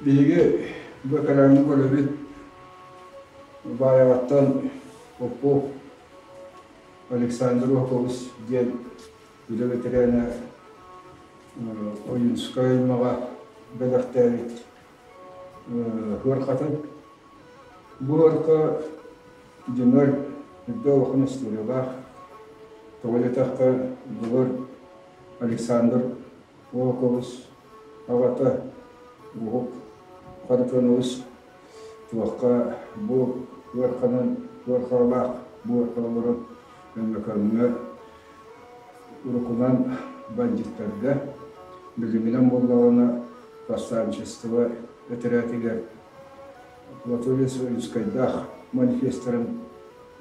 Биһиги бу экраҥҥа көрөбүт Баайаҕаттан Попов Александр Оһокович диэн үлэ бэтэрээнэ Ойуунскай аймаҕа бэлэхтээбит ыархатын. Бу ыарха дьиҥэр үрдэ улахан историялаах. Тоҕо диэтэххэ, былыр Александр Волкович аҕата Уһук Харитонович туохха бу ыарханан ыархалаах бу ыарха олорон Өймөкөөҥҥө урукунан бандьыыттарга, билигинэн буоллаҕына повстанчество этэрээтигэр Анатолий Союзскайдаах манифестарын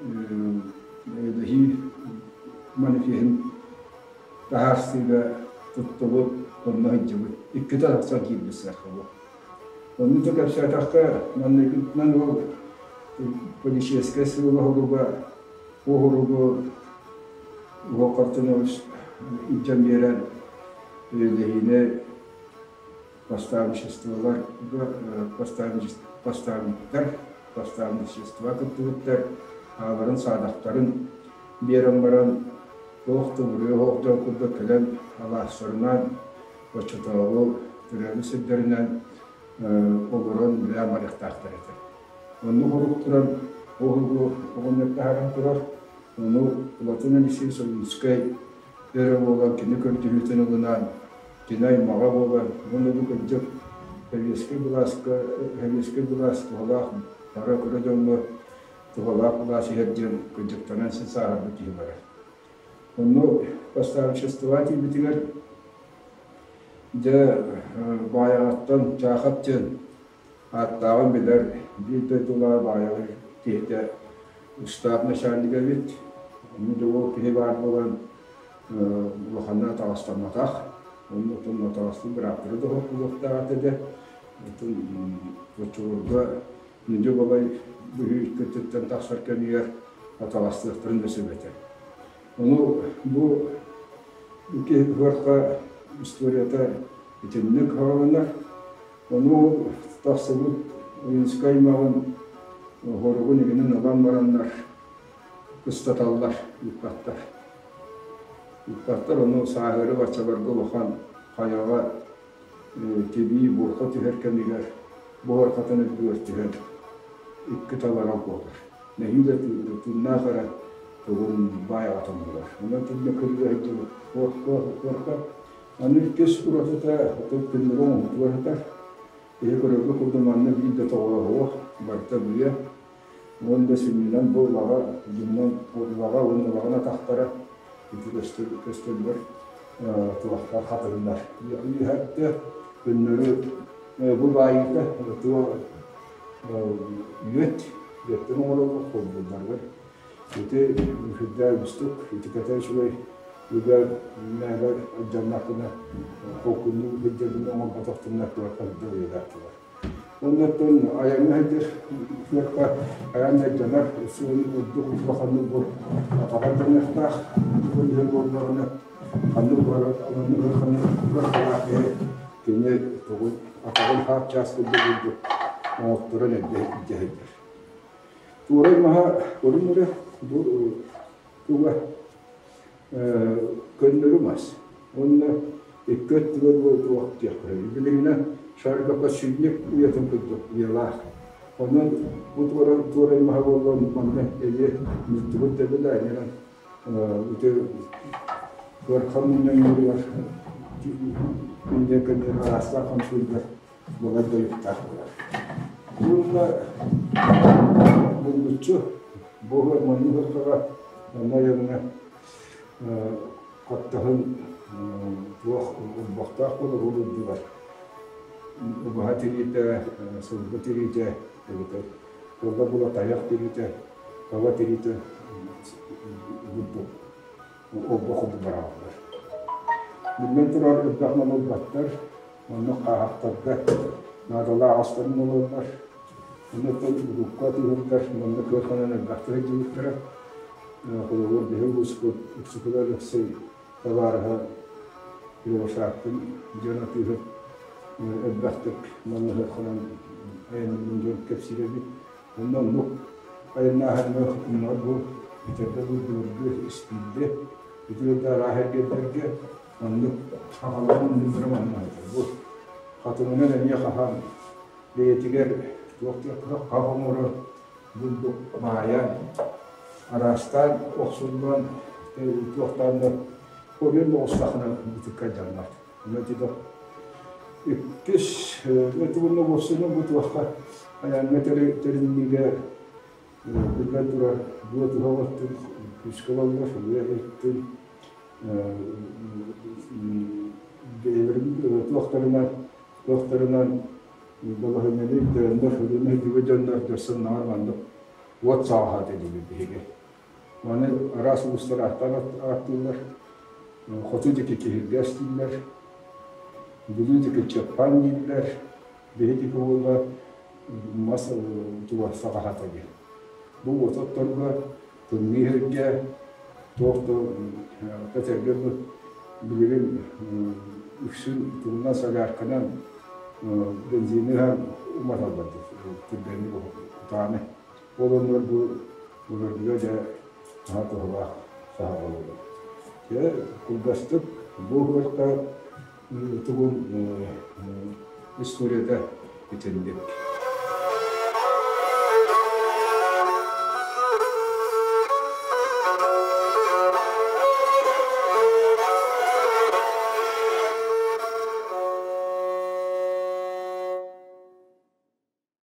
эйэлэһии манифеһын таһаарсыыга туттубут, онно сылдьыбыт. Иккитэ тахсан киирбит сыаркабыт. Онну да кэпсээтэххэ, манныгынан ол полицейскай сыала уһуруга, уһуругу Уһук Хартынович илдьэн биэрэн эйэлэһиини поставничестволарга поставниктар, поставничество кыттыбыттар ааларын саадахтарын биэрэн баран туох да буруйа суох дьон курдук кэлэн алаастарынан оччотооҕу төрөөбүт сирдэринэн олорон үлэлээн барыахтаахтар этэ. Оннук урук туран уһугу оҕонньор таһааран турар. Ону Платон Алексеевич Ойуунскай эрэ буолан кини көрдөһүүтүн ылынан, кини аймаҕа буолан, уонна бу кырдьык сэбиэскэй былааска сэбиэскэй былаас туһалаах бара кыра дьоҥҥо туһалаах былаас иһэр диэн кырдьыктанан син сааһырбыт киһи барар. Онно поставществоҕа тиийбитигэр дьэ Баайаҕаттан Чаахап диэн ааттааҕын билэр биир дойдулаах Баайаҕа киһитэ устаап начальнига эбит. Онно дьэ ол киһи баар буолан улаханнык атаҕастамматах. Онно оттон атаҕастыыр бырааптара да суох буолуохтаах этэ дэ. Оттон оччолорго Нүдьү балай быһыы икки тахсар кэмигэр атаҕастыахтарын да сөп этэ. Ону бу икки ыһыахха историята итинник хааланар. Ону тахсыбыт Ойуунскай аймаҕын хоругун игинин ылан бараннар кыстаталлар, ыыппаттар. Ыыппаттар, ону сааһыары баччаларга улахан хайаҕа тибии буурҕа түһэр кэмигэр буһар-хатан үрдүгэр түһэн икки таларан куотар. Нэһиилэ тыыннаах эрэ тугун баайаҕатын булар. Онон итиннэ кыргыһа сылдьыбыт куорка аны иккис уратыта ытык күннүгэ оҥоһутугар сытар. Киһи көрөргө курдук манна биир да тоҕооһуох барыта быа. Уон да сүнньүнэн бу улаҕа дьиҥинэн улаҕа уонна улаҕан атахтара ити көстөллөр туохтар хатырыннар. Үөһэттэ көннөрү бу баайыыта туох үөт үөттэн оҥороллор холбуулларыгар ити сүрдээх үгүстүк ити кэтэ үчүгэй үгээр мээлэр дьаннахпына холкуннуу сылдьарбын оҥорботохтунна туохха да уйадааччылар. Оннуттан айаҥҥа сылдьар кыахха айан дьанар суолун ордук улаханнык бу атаҕар дьаныахтаах иһэр буоллаҕына ханнык барар маннык ыараханнык ыарахалаах киһи кини тугун атаҕын хаап чаас курдук курдук оҥотторон эрдэ илдьэ сылдьар. Туорай маһа көрүҥ эрэ бу туга көннөрү мас уонна икки өттүгэр туох диэххэ билигинэн шарикоподшипник уйатын курдук уйалаах. Онон бу туорай маһа буоллун манна эмиэ мүлтүгүт да билэ ити ыархан мунньан күндэ көннөр араастаах хамсыырдар буолар дойуктаах буолар. Уонна булгуччу бу маннык ыркаҕа манна айаҥҥа Хаптаһын туох улбахтаах буолар ол үрдүгэр убаһа тириитэ, сылгы тириитэ эбэтэр тылла була тайах тириитэ, таба тириитэ курдук олбох курдук барааллар. Биллэн турар элбэх малы ылбаттар, онно хааһахтарга наадалаах астарын ылаллар. Оннуттан урукку атыыһыттар манна кыаханан элбэхтик сылдьыбыттара. Холобур, биһи улууспут Уксукула Алексей табаарыһа Кривошапкин дьон атыыһыт. Элбэхтик манна ыһыаххынан айанныырын дьон кэпсиир эбит. Онно оннук айаннааһыҥҥа умнар бу бүтэргэ былыргы испиирдэ үтүө да арааһа эргэрдэргэ оннук хаҕаларын умнуулара манна бу хатыҥынан эмиэ хаһан бэйэтигэр туох диэххэ хах оҥорор бурдук баайан араастаан охсуллан туохтаан да көрүөн да оҕустахына бытыкка дьаммат. Иккис уонна уопсайынан бу туохха айаҥҥа тэринниигэ биллэн турар быа туһах өттүн күүскэ ылаллар, быа өттүн бэйэлэрин туохтарынан туохтарынан балаһыанньаны өйдөөннөр, өрүнэ сылдьыбыт дьоннор дьарсаннаҕар маннык уот сааһа диибит биһиги. Маны араас улуустар ааттаан ааттыыллар. Хоту диэки киһиргэс дииллэр, Бүлүү диэки чыаппаан дииллэр, биһи диэки буолла мас туга саҕаһата диэн. Бу уот отторго, тымныы иһэргэ, туох да кэтэргэ билигин үксүн тугунан солярканан бензини ыһан уматаллар түргэнник кутааны. Ол оннугар бу былыргыга дьэ наһаа туһалаах саха буолар. Дьэ кылгастык бу ыһыахха тугун историята итинник.